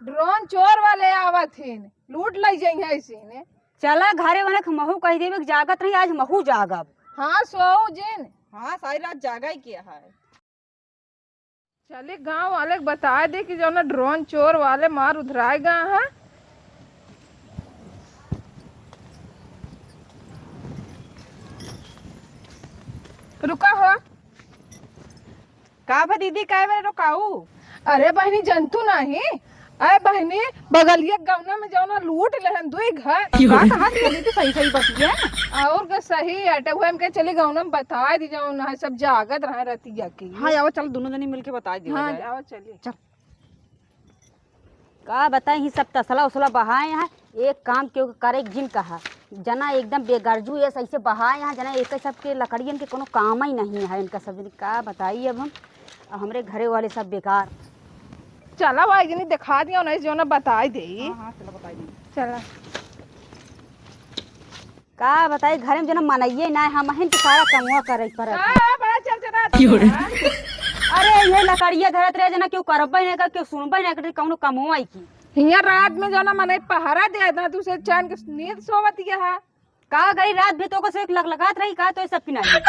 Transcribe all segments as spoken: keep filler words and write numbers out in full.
ड्रोन चोर वाले आवत हिन, लूट लइ जइहैं इसीने। चला घरे वनक महू कहि देबे कि जागत रही, आज महू जागब। हाँ, सोऊ जिन। हाँ, सारी रात जागा ही किया है। चली गाँव वाले के बताइ दे कि जौना ड्रोन चोर वाले मार उधराए गा है। रुका हो। का भा दीदी, काहे बरे रोकाऊ? अरे बहिनी, जनतू नाही? अरे बहिनी, बगलिया गौना में जौना लूट लेहन दुई घर। का कहत है दीदी, सही सही बतिया। और का सही हटे, उहे हमके चली गौना में बताइ दी, जौन है सब जागत रहे रतिया की। हाँ, आवा चल, दोनों जनी मिलके बताइ दी हाँ, जाए। आवा चलिए। चल। का बताई, ही सब तसला उसला बहाए हैं। एक काम केहू के करे के जिन कहा, जना एकदम बेगरजू ये सही से बहाए हैं, जना एक सबके लकड़ियन के कोनो काम ही नहीं है इनका सब जनी। का बताई अब हम, अब हमरे घरे वाले सब बेकार। चला भाई जनी देखा दिया, नहीं जो ना बताई दे। हाँ, हाँ, चला बताई दी। चला। का बताई, घरे में जना मनइये ना है, हमहिन के सारा कमवा करे के पड़त है। का बड़ा चरचरा क्यों रे? अरे, ये लकड़िया धरत रहे जना, केहू करबे नहीं कर, केहू सुनबे नहीं कर, कौनो कमवा की। हियाँ रात में जना मनई पहरा दे ना, तू से चैन के नींद सोवत ये है। का गई रात भी तो को से एक लग लगात रही का, तो ये सब की नहीं।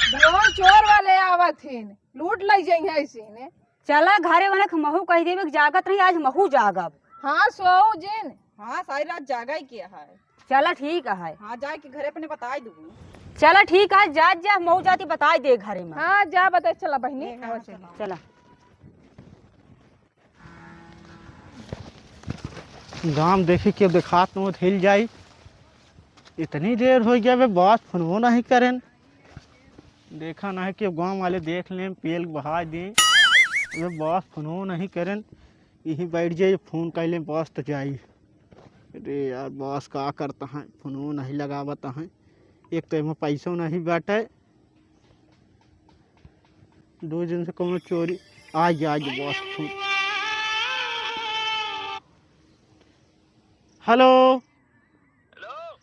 ड्रोन चोर वाले आवत हिन, लूट लइ जइहैं इसीने। चला घरे वनक महू कहि देबे कि जागत रही, आज महू जागब। हाँ, सोऊ जिन। हाँ, सारी रात जागा ही किया है। चला ठीक है। हाँ, जाए के घरे अपने बताइ दूँ। चला ठीक है, जा, जा, महू जाती बताइ दे घरे में। हाँ, जा बताइ, चला बहिनी। हाँ, चला। चला। गाँव देखी केहू देखात न होत, हिल जाई। इतनी देर होइ गया बे, बॉस फोनवो नहीं करेन। देखा ना है कि गाँव वाले देख लें, पेल बहा दें। बे बॉस फोनवो नहीं करेन, यहीं बैठ जाई, फोन कइ लें, बॉस तो जाई। अरे यार, बॉस का करत हैं, फोनवो नहीं लगावत हैं। एक तो एमे पैसो नहीं बाटे, दो दिन से कौनो चोरी। आ गया, आ गया बॉस फोन। हेलो। हेलो।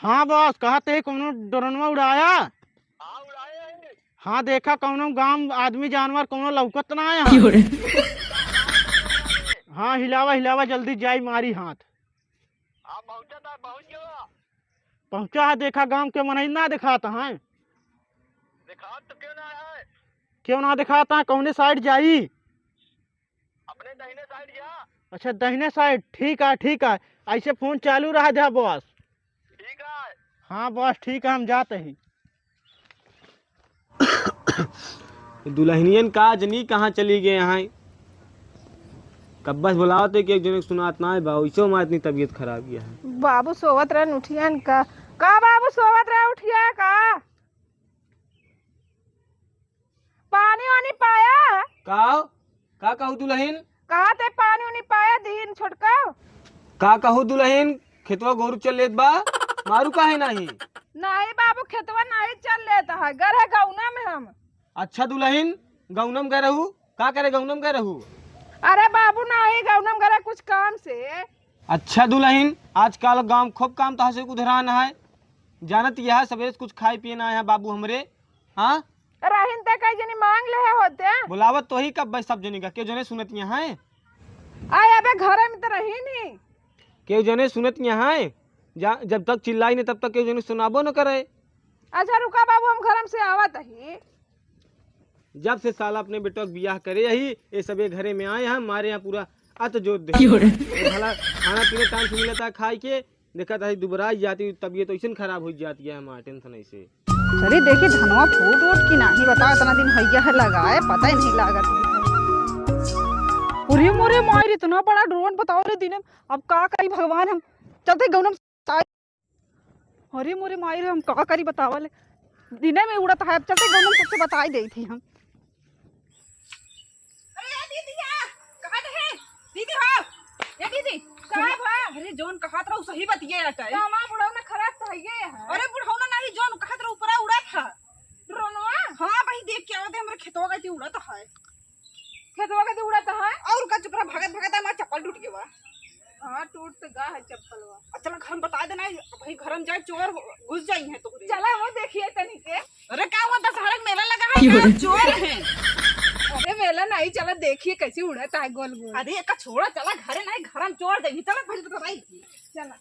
हाँ बॉस, कहत ही कौनो ड्रोनवा उड़ाया? हाँ, उड़ाया है। हाँ, देखा कौनो गाँव आदमी जानवर कौनो लौकत ना आया। क्यों रे? हाँ, हिलावा, हिलावा, जल्दी जाई मारी हाथ। हाँ, पहुँचा था, पहुँच गया। पहुँचा है, देखा गाँव के मनई ना देखात हैं। देखात तो क्यों ना है? क्यों ना देखात हैं? कौने साइड जाई? अपने दहिने साइड जा। अच्छा, दहिने साइड, ठीक है, ठीक है। ऐसे फोन चालू रहा द्या बॉस। ठीक है। हाँ बॉस, ठीक है, हम जात ही। दुलहनियन का जनी कहाँ चली गए हैं? कब्बस बुलावत है कि एक जने के सुनात ना है बा, वैसे हमार इतनी तबीयत खराब गया है। बाबू सोवत रहन उठियन का। का बाबू सोवत रहे उठिया का? पानी वानी पाया? का? का कहू दुलहिन? कहा ते पानी वानी पाया दीन छोटका? का कहू दुलहिन? खेतवा गोरू चल लेत बा, मारू काहे नाही? नाही बाबू, खेतवा नाही चल लेत है, गए रहे गौना में हम। अच्छा दुलहिन, गौना में गए रहू? का करे गौना में गए रहू? अरे बाबू नाही, गौना में गए रहे कुछ काम से। अच्छा दुलहिन, आजकल गाँव खूब काम तहसे उधरान है, जानत यह सबेरे से कुछ खाए पिए ना है बाबू हमरे। हाँ? रहिन ते कई जनी मांग लेहे होते। बुलावत तो ही कब भाई सब जनी का, केहू जने सुनत यहाँ है? आय अबे घरे में तो रही नहीं। केहू जने सुनत यहाँ है? जा, जब तक चिल्लाई नहीं तब तक केहू जने सुनाबो न करे। अच्छा रुका बाबू, हम घरम से आवत ही। जब से साला अपने बेटवा के बियाह करे यही, ये सबे घरे में आए हैं, मारे यहाँ पूरा अत जोत दे। क्यों रे? ये भला खाना पीना टाइम से मिलता है खाए के, देखा था दुबराई जाती, तबीयत ऐसे खराब हो जाती है हमारा टेंशन ऐसे। चली देखी धनवा फूट उठ की नाही, बता इतना दिन हैया है लगाए, पता ही नहीं लागत। अरे मोरे माई रे, इतना बड़ा ड्रोन बताओ रे दिने, अब का करी भगवान हम। चलते गौनम साई। अरे मोरे माई रे, हम का करी बतावा ले, दिने में उड़त है, अब चलते गौनम सबसे बताई देई थी हम। अरे ए दीदी, आ, कहाँ रहे? दीदी हो, ए दीदी, का भा? अरे जौन कहत रहू सही बतिये अटल। तो हमार बुढ़ऊ ना खराब तो हइये है। अरे बुढ़ऊ ना नहीं, जौन कहत रहू ऊपरा उड़ा था। ड्रोनवा? हाँ भाई, देख के आवत है, हमरे खेतवा गई थी उड़ा तो है। खेतवा गई थी उड़ा तो है? और का चुपरा भगत भगत हमार चप्पल टूट गया। हाँ, टूट तो गा है चप्पलवा। अच्छा, चला घर में बता देना, भाई घर में जाए चोर घुस जाई है तोहरे। चला वो देखिए तनी के। अरे का हुआ, दशहरा के मेला लगा है, क्यों? का चोर है? अरे मेला नहीं, चला देखिए कैसे उड़त है गोल गोल। अरे एका छोड़ा, चला घरे नहीं, घर में चोर देखी, चला पहले तो भाई। चला।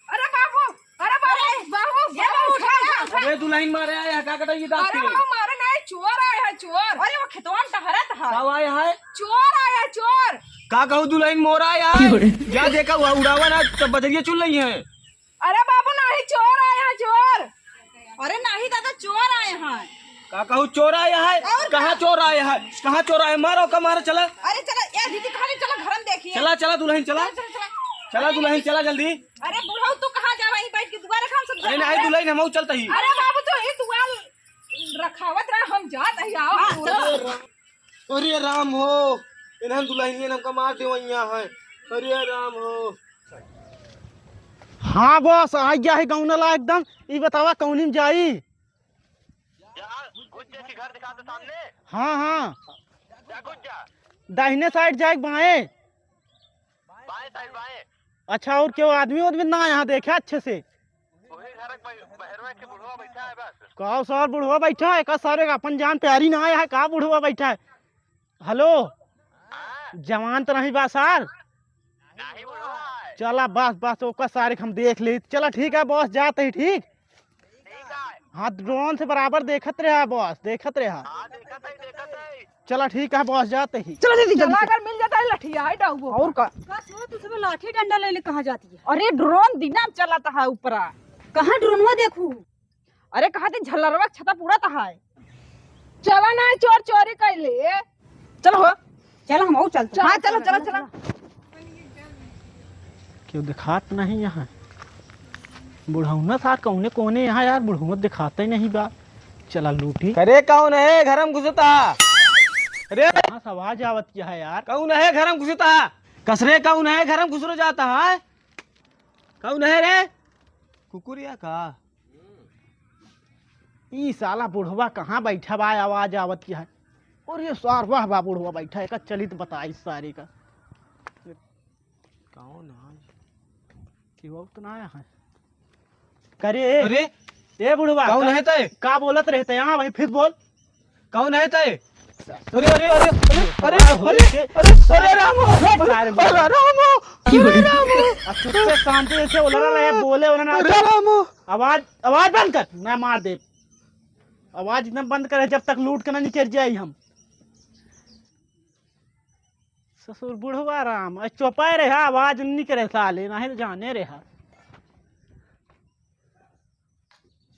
अरे बाबू, अरे बाबू, बाबू, ये बाबू, उठा, उठा। अरे दुलहिन मारे आए हैं, का कटाई दांत अरे के? बाबू, मारे नहीं, चोर आए हैं, चोर। अरे वो खेतवा में टहरत है। का आए हैं? चोर आए हैं, चोर। का कहू दुलहिन मोरा आए हैं? जा देखा हुआ उड़ावा ना, तब बजरिया चुल रही है। अरे बाबू, नाही, चोर आए हैं, चोर। अरे नाही दादा, चोर आए हैं। का कहू चोर आए हैं? और कहाँ का? चोर आए हैं? कहाँ चोर आए? मारो का मारो, चला। अरे चला, ए दीदी, कहाँ ले चला, घर में देखिए। चला, चला दुलहिन, चला। चला, चला, चला। चला दुलहिन, चला जल्दी। अरे बुढ़ऊ, तू कहाँ जावा? यहीं बैठ के दुआरे खाम सब अरे जावा। नाही दुलहिन, हम चलता ही। अरे बाबू, तू ही दुआर रखावत रहा, हम जात ही, आओ। हाँ, चलो। अरे राम हो, इन्हन दुलहिनियन हमका मार देवइया है। अरे राम हो। हाँ बॉस, आ गया है गौनला एकदम। ई बतावा कौनी में जाई? जा, घुस जा, घर दिखा दे सामने। हाँ, हाँ। जा, घुस जा। दाहिने साइड जाए, बाएं? बाएं साइड, बाएं। अच्छा, और क्यों आदमी वादमी ना यहाँ देखे अच्छे से? वही घर के बह-, बहरवा के बुढ़वा बैठा है बस। का सार बुढ़वा बैठा है? का सारे का अपन जान प्यारी ना आया है? का बुढ़वा बैठा है? हेलो, हाँ। जवान तो नहीं बा सार? नहीं बुढ़वा है। चला बस, बस, ओका सारे के हम देख ले। चला ठीक है बॉस, जाते ही ठीक। ठीक है। हाँ, ड्रोन से बराबर देखत रहा बॉस, देखत रहा। हाँ, देखत है, देखत है। चला ठीक है बॉस, जाते ही। चला दीदी, जल्दी चला, से। अगर मिल जाता है लठिया, है डाउबो। और का? बस हो, तू सुबह लाठी डंडा ले ले कहाँ जाती है? अरे ड्रोन दिना में चलत है ऊपरा। कहाँ ड्रोनवा देखू? अरे कहाँ थे झलरवा के छता पूरा तहाय। चला ना चोर चोरी कर ले। चलो हो। चलो हम और चलते हैं। हाँ, चलो, चलो, चलो। क्यों दिखात नहीं यहाँ? बुढ़ौना सार कौने कोने यहाँ यार, बुढ़ौना दिखाते नहीं बा। चला लूटी। अरे कौन है घर में घुसता? अरे कहाँ से आवाज आवत क्या है यार? कौन है घर में घुसता? कसरे कौन है घर में घुसरो जाता है? कौन है रे? कुकुरिया का? ई साला बुढ़वा कहाँ बैठा बा, आवाज आवत की है। और ये सार वाह बा बुढ़वा बैठा है, का चलित बताई सारे का। कौन है? केहू तो ना आया है। करे, अरे, ए बुढ़वा, कौन का, है तय? का बोलत रहते? हाँ भाई, फिर बोल। कौन है तय? अरे, अरे, अरे, अरे, अरे, अरे, अरे, अरे राम, अरे राम, अरे राम, अरे राम। अब चुप से शांति से उलरा रहे, बोले उन्होंने। अरे राम। आवाज, आवाज बंद कर, मैं मार दे। आवाज एकदम बंद करे, जब तक लूट के ना निकल जाए हम। ससुर बुढ़वा राम, अ, चौपाए रहा, आवाज नहीं करे साले, नहीं तो जाने रहा।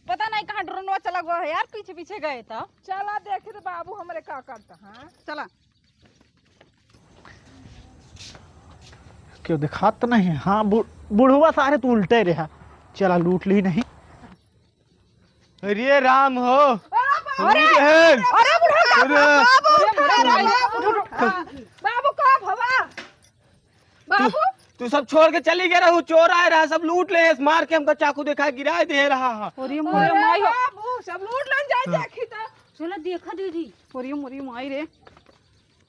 पता नहीं कहाँ ड्रोनवा चला गया है यार, पीछे पीछे गए तो। चला देखे तो बाबू हमरे का करता, हाँ? चला। क्यों दिखात नहीं? हाँ, बु-, बुढ़वा सारे तो उल्टे रहा। चला लूट ली नहीं। अरे राम हो। अरे, अरे, अरे बुढ़ऊ, अरे। बाबू उठा, अरे, बाबू उठा। बाबू का भवा? बाबू? तू सब छोड़ के चली गए रहू, चोर आए रहा, सब लूट ले, मार के हमका चाकू दिखा गिराए दे रहा है। अरे मोरे अरे माई हो। बाबू, सब लूट लेन जाए, हाँ। देखी तो। चलो देखा दीदी। अरे मोरे माई रे।